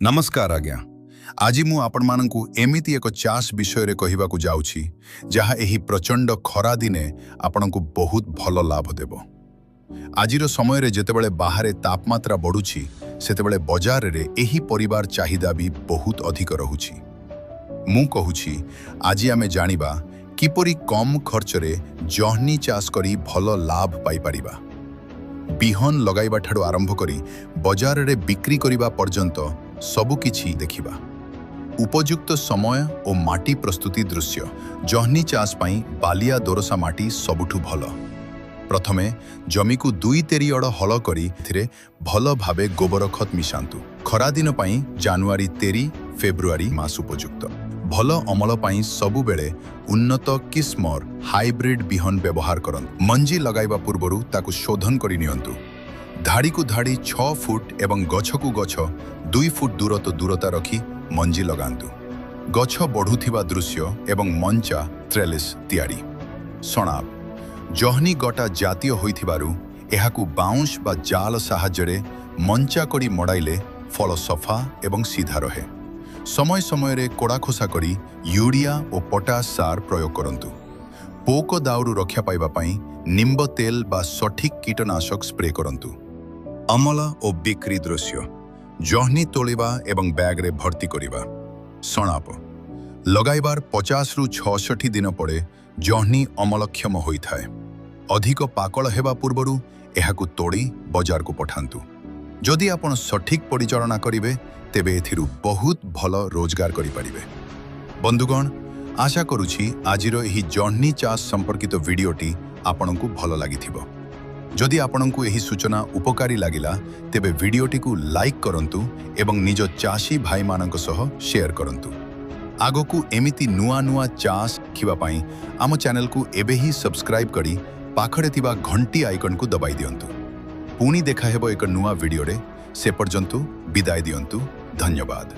ନମସ୍କାର ଆଜ୍ଞା। ଆଜି ମୁଁ ଆପଣମାନଙ୍କୁ ଏମିତି ଏକ ଚାଷ ବିଷୟରେ କହିବାକୁ ଯାଉଛି, ଯାହା ଏହି ପ୍ରଚଣ୍ଡ ଖରା ଦିନେ ଆପଣଙ୍କୁ ବହୁତ ଭଲ ଲାଭ ଦେବ। ଆଜିର ସମୟରେ ଯେତେବେଳେ ବାହାରେ ତାପମାତ୍ରା ବଢ଼ୁଛି, ସେତେବେଳେ ବଜାରରେ ଏହି ପରିବାର ଚାହିଦା ବି ବହୁତ ଅଧିକ ରହୁଛି। ମୁଁ କହୁଛି, ଆଜି ଆମେ ଜାଣିବା କିପରି କମ୍ ଖର୍ଚ୍ଚରେ ଜହ୍ନି ଚାଷ କରି ଭଲ ଲାଭ ପାଇପାରିବା। ବିହନ ଲଗାଇବା ଠାରୁ ଆରମ୍ଭ କରି ବଜାରରେ ବିକ୍ରି କରିବା ପର୍ଯ୍ୟନ୍ତ ସବୁକିଛି ଦେଖିବା। ଉପଯୁକ୍ତ ସମୟ ଓ ମାଟି ପ୍ରସ୍ତୁତି ଦୃଶ୍ୟ। ଜହ୍ନି ଚାଷ ପାଇଁ ବାଲିଆ ଦୋରସା ମାଟି ସବୁଠୁ ଭଲ। ପ୍ରଥମେ ଜମିକୁ ଦୁଇ ତେରିଅଡ଼ ହଳ କରି ଏଥିରେ ଭଲ ଭାବେ ଗୋବର ଖତ ମିଶାନ୍ତୁ। ଖରାଦିନ ପାଇଁ ଜାନୁଆରୀ 13 ଫେବୃଆରୀ ମାସ ଉପଯୁକ୍ତ। ଭଲ ଅମଳ ପାଇଁ ସବୁବେଳେ ଉନ୍ନତ କିସ୍ମର ହାଇବ୍ରିଡ୍ ବିହନ ବ୍ୟବହାର କରନ୍ତୁ। ମଞ୍ଜି ଲଗାଇବା ପୂର୍ବରୁ ତାକୁ ଶୋଧନ କରି ନିଅନ୍ତୁ। ଧାଡ଼ିକୁ ଧାଡ଼ି 6 ଫୁଟ ଏବଂ ଗଛକୁ ଗଛ 2 ଫୁଟ ଦୂରତା ରଖି ମଞ୍ଜି ଲଗାନ୍ତୁ। ଗଛ ବଢ଼ୁଥିବା ଦୃଶ୍ୟ ଏବଂ ମଞ୍ଚା ଟ୍ରେଲିସ୍ ତିଆରି। ସଣାବ ଜହ୍ନି ଗଟା ଜାତୀୟ ହୋଇଥିବାରୁ ଏହାକୁ ବାଉଁଶ ବା ଜାଲ ସାହାଯ୍ୟରେ ମଞ୍ଚା କରି ମଡ଼ାଇଲେ ଫଳ ସଫା ଏବଂ ସିଧା ରହେ। ସମୟ ସମୟରେ କୋଡ଼ାଖୋସା କରି ୟୁରିଆ ଓ ପଟାସ ସାର ପ୍ରୟୋଗ କରନ୍ତୁ। ପୋକ ଦାଉରୁ ରକ୍ଷା ପାଇବା ପାଇଁ ନିମ୍ବ ତେଲ ବା ସଠିକ୍ କୀଟନାଶକ ସ୍ପ୍ରେ କରନ୍ତୁ। ଅମଳ ଓ ବିକ୍ରି ଦୃଶ୍ୟ। ଜହ୍ନି ତୋଳିବା ଏବଂ ବ୍ୟାଗରେ ଭର୍ତ୍ତି କରିବା। ସଣାପ ଲଗାଇବାର 50ରୁ 66 ଦିନ ପରେ ଜହ୍ନି ଅମଳକ୍ଷମ ହୋଇଥାଏ। ଅଧିକ ପାକଳ ହେବା ପୂର୍ବରୁ ଏହାକୁ ତୋଳି ବଜାରକୁ ପଠାନ୍ତୁ। ଯଦି ଆପଣ ସଠିକ୍ ପରିଚାଳନା କରିବେ, ତେବେ ଏଥିରୁ ବହୁତ ଭଲ ରୋଜଗାର କରିପାରିବେ। ବନ୍ଧୁଗଣ, ଆଶା କରୁଛି ଆଜିର ଏହି ଜହ୍ନି ଚାଷ ସମ୍ପର୍କିତ ଭିଡ଼ିଓଟି ଆପଣଙ୍କୁ ଭଲ ଲାଗିଥିବ। ଯଦି ଆପଣଙ୍କୁ ଏହି ସୂଚନା ଉପକାରୀ ଲାଗିଲା, ତେବେ ଭିଡ଼ିଓଟିକୁ ଲାଇକ୍ କରନ୍ତୁ ଏବଂ ନିଜ ଚାଷୀ ଭାଇମାନଙ୍କ ସହ ସେୟାର କରନ୍ତୁ। ଆଗକୁ ଏମିତି ନୂଆ ନୂଆ ଚାଷ ଶିଖିବା ପାଇଁ ଆମ ଚ୍ୟାନେଲକୁ ଏବେ ହିଁ ସବସ୍କ୍ରାଇବ୍ କରି ପାଖରେ ଥିବା ଘଣ୍ଟି ଆଇକନ୍କୁ ଦବାଇ ଦିଅନ୍ତୁ। ପୁଣି ଦେଖାହେବ ଏକ ନୂଆ ଭିଡ଼ିଓରେ। ସେ ପର୍ଯ୍ୟନ୍ତ ବିଦାୟ ଦିଅନ୍ତୁ। ଧନ୍ୟବାଦ।